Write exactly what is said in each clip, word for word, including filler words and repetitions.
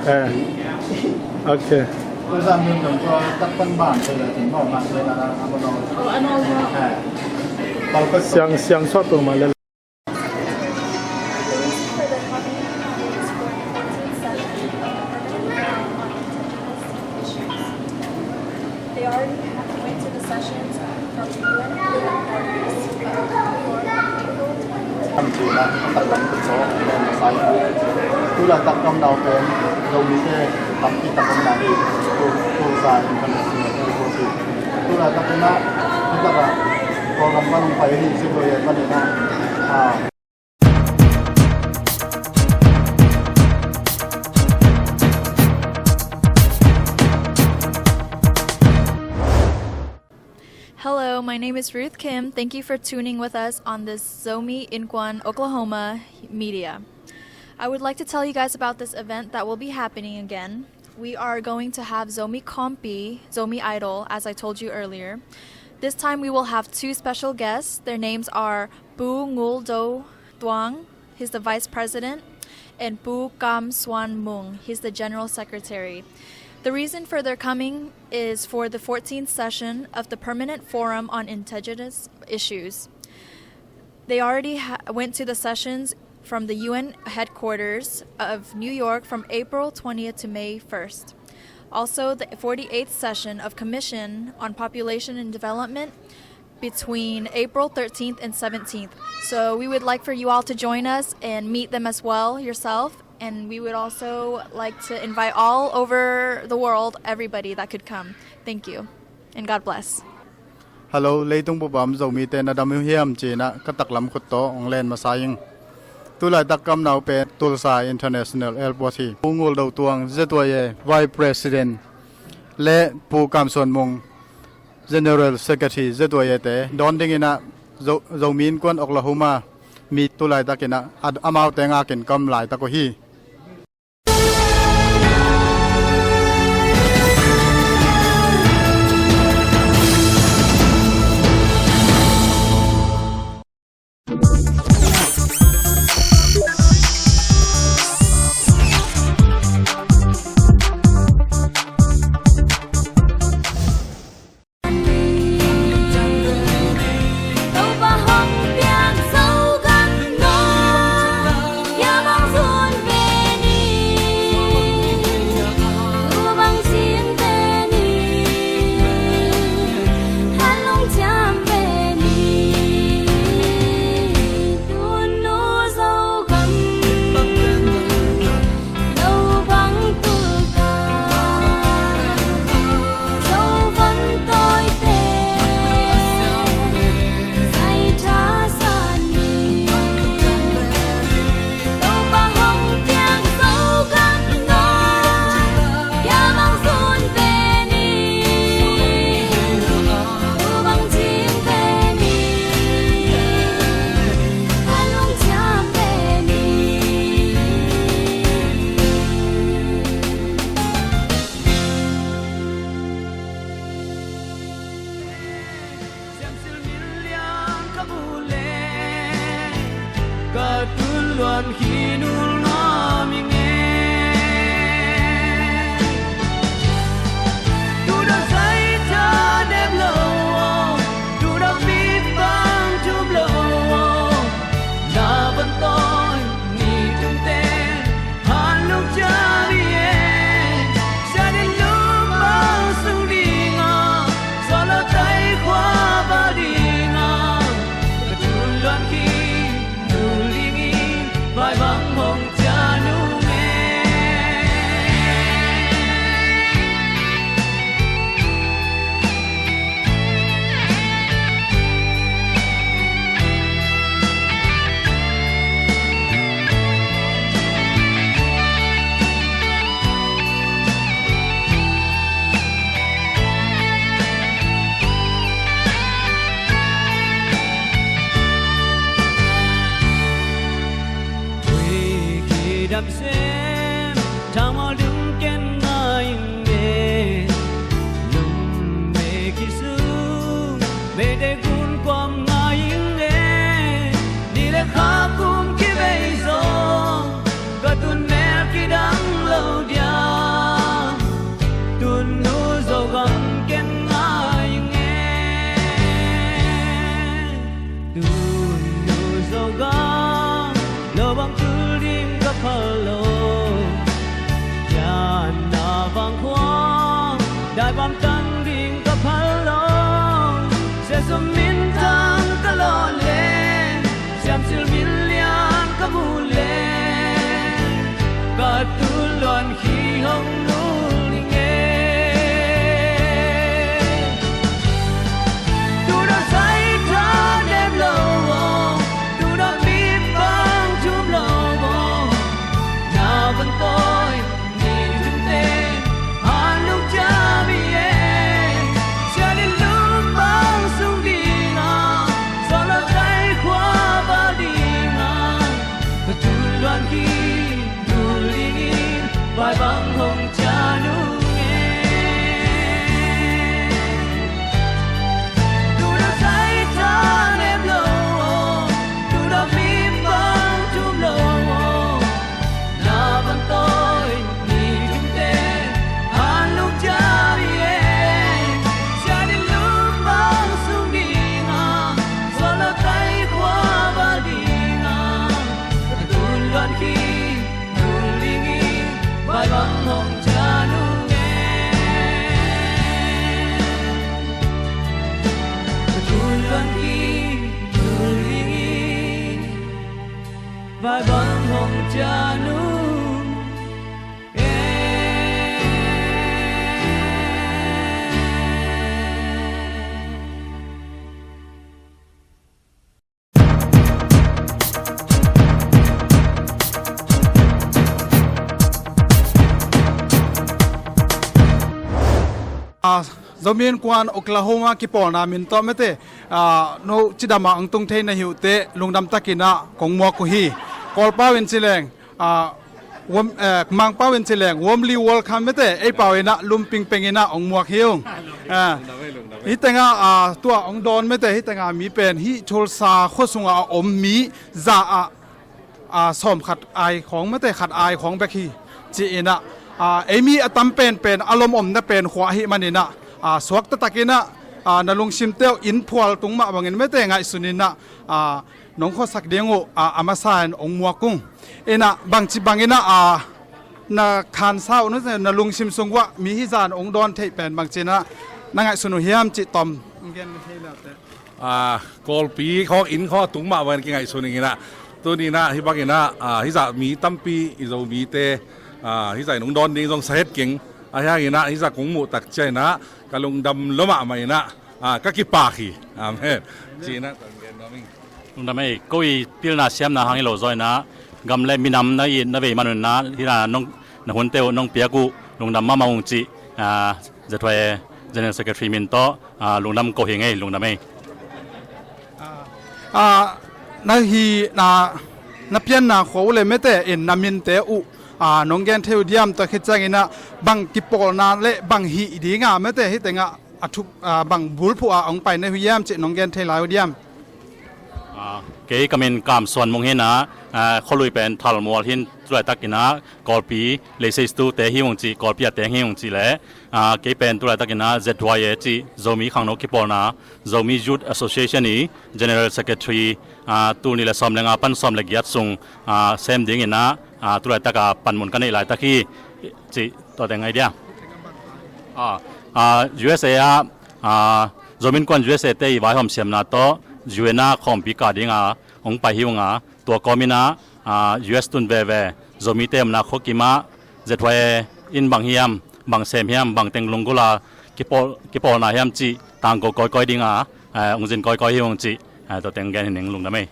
Eh. Okay. Siang, siang suak peuhmah le. The reason for their coming is for the fourteenth session of the Permanent Forum on Indigenous Issues. They already ha- went to the sessions from the U N headquarters of New York on April twenty-two. Kam cina, taklam kuso, sai. Tulaitak kam nau pen, Zomite tampi tak om na hi. Tu, tu sa international airport hi. Tulaitak ina, hi taka, program pan hong pai hi, si ko ye pan ina. Ah. Hello, my name is Ruth Kim. Thank you for tuning with us on this Zomi Inkwon Oklahoma media. I would like to tell you guys about this event that will be happening again. We are going to have Zomi Kompi, Zomi Idol, as I told you earlier. This time we will have two special guests. Their names are Pu Ngul Do Tuang, he's the vice president, and Pu Kam Suan Mung, he's the general secretary. The reason for their coming is for the fourteenth session of the Permanent Forum on Indigenous Issues. They already ha- went to the sessions from the U N headquarters of New York from April twentieth to May first. Also, the forty-eighth session of Commission on Population and Development between April thirteenth and seventeenth. So we would like for you all to join us and meet them as well yourself. And we would also like to invite all over the world, everybody that could come. Thank you, and God bless. Hello, leitung bup a om Zomite na dam uh hiam cina ka taklam khut tawh hong len masa ing. Tulaitak ka om nau pen Tulsa International Airport hi. Pu Ngul Do Tuang, Z Y A Vice President, le Pu Kam Suan Mung, General Secretary, Z Y A te dawn dingin ah Zo-, Zomi Inkwon Oklahoma mi tulaitakin ah, a-, amaute ngakin ka om laitak uh hi. Daibam tang ding ka phal lo, Jesu min tang ka lawn le, siamsil min lian ka mu le, ka tul luan khi hong nul ning e. Tul luan sai tha nem lo aw, tul luan mi pang thum lo aw, na van tawi ni thumte han lung cia mi e. Sia din lum bang sung ding a, sawt lo tai khua val ding a, ka tul luan khi nul ding in vai bang hong cia nung e. Tul luan sai tha nem lo aw, tul luan mi pang thum lo aw, na van tawi ni thumte han lung cia mi e. Sia din lum bang sung ding a, sawt lo tai khua val ding a, ka tul luan khi nul ding in vai bang hong cia nung e. Ka tul luan khi nul ding in vai bang hong cia nung e. Ah, Zomi Innkuan Oklahoma kipawlna min tawh mete, ah, no cidam ah hong tung thei na hi uh teh lungdam takin ah kong muak uh hi. Kawlpau in ci leng, ah, warm, eh, Mangpau in ci leng, warmly welcome mete, ei pau in ah lumping peng in ah hong muak hi ung. Ah, hih teng ah, ah, tua hong dawn mete, hih teng ah mi pen hih Tulsa khua sungah a om mi za ah, ah, sawm khat ai khawng mete, khat ai khawng bek hi ci in ah, ah, ei mi a tam penpen a lom omna pen khua ahih manin ah, ah, suak taktak in ah, ah, na lungsim teuh in phual tung mah bangin mete ngaihsun in ah, ah, nong khuasak ding uh, ah, a masa in hong muak ung. In ah bangci bangin ah, ah, na khansa uh, na, na lungsim sung uah mi hih zan hong dawn theih pen bangci in ah na ngaihsun uh hiam cih tawm hong gen thei le uh teh. Ah, Kawlpi khawng inn khawng a tung mah bangin kingaihsun ing in ah, tuni in ah hih bangin ah, ah, hih zah mi tampi i Zomite, ah, hih zah in hong dawn ding zong sa het keng. Ahi hangin ah hih zah kong muh tak ciangin ah ka lungdam lua mahmah in ah, ah, ka kipak hi. Amen. Ci in ah, lungdam ei, ko i pilna siamna hang hi lo zaw in ah, gam le minam na it na vei man un ah, hih na nong, na hunte uh nong piak uh lungdam mahmah ung cih, ah, Z Y A General Secretary min tawh, ah, lungdam ko hi ing ei, lungdam ei. Ah, na hi na, na pianna khua uh le mete in na minte uh, ah, nong gen thei uh diam, tua khit ciangin ah bang kipawlna le bang hih ding a mete hih teng ah a thup, ah, bang bulphuh ah hong pai na hi uh hiam cih nong gen thei lai uh diam? Ah, kei ka min Kam Suan Mung hi in ah, ah, khualui pen Thalmual hi in, tulaitak in ah Kawlpi leiseistu te hi ung cih, Kawlpi a teng hi ung cih le, ah, kei pen tulaitak in ah Z Y A cih Zomi Khangno Kipawlna, Zomi Youth Association i General Secretary, ah, tul nih le sawm le nga pan sawm le giat sung, ah, sem ding in ah, ah, tulaitak a panmun ka neih laitak hi cih tua teng ngai dia. Ah, ah, U S A ah, ah, Zomi Innkuan U S A te i vaihawm siamna tawh U N a khawmpi kah ding a hong pai hi ung a, tua kawm in ah, ah, U S tun veve Zomite omna khua kim ah Z Y A in bang hiam, bang sem hiam, bang teng lunggulh a kipawl, kipawlna hiam cih tangko kawikawi ding a, eh, hong zin kawikawi hi ung cih, eh, tua teng gen hi ning, lungdam ei.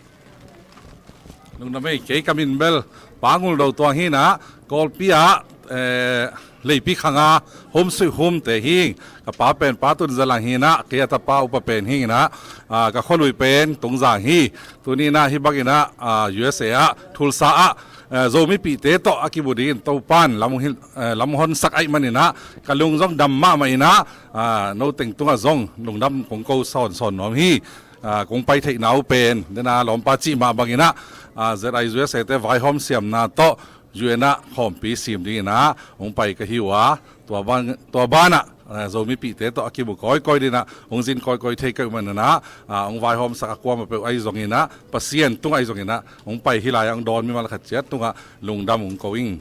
Lungdam ei, kei ka min bel Pa Ngul Do Tuang hi in ah, Kawlpi ah, eh, Leipi Khang a home sweet home te hi ing. Ka pa pen Pa Tun Za Lang hi in ah, kei a tapa upa pen hi in ah, ah, ka khualui pen Tungzang hi. Tuni in ah hih bang in ah, ah, U S A ah, Tulsa ah, eh, Zomipihte tawh a kimu dingin Topa'n lam hong hin, eh, lam hong honsak ahih man in ah, ka lung zong dam mahmah in ah, ah, no teng tungah zong lungdam kong ko sawnsawn nuam hi. Ah, kong pai theihna uh pen, den a lawmpa cih mah bang in ah, ah, Z I U S A te vaihawm siamna tawh U N a khawmpi sim ding in ah hong pai ka hi uh a, tua ban, tua ban ah, ah, Zomipihte tawh a kimu kawikawi ding in ah hong zin kawikawi thei ka hih man in ah, ah, hong vaihawmsak a kuamah peuh ahi zongin ah, Pasian tung ahi zongin ah, hong pai hih lai ah hong dawn mimal khat ciat tungah lungdam hong ko ing.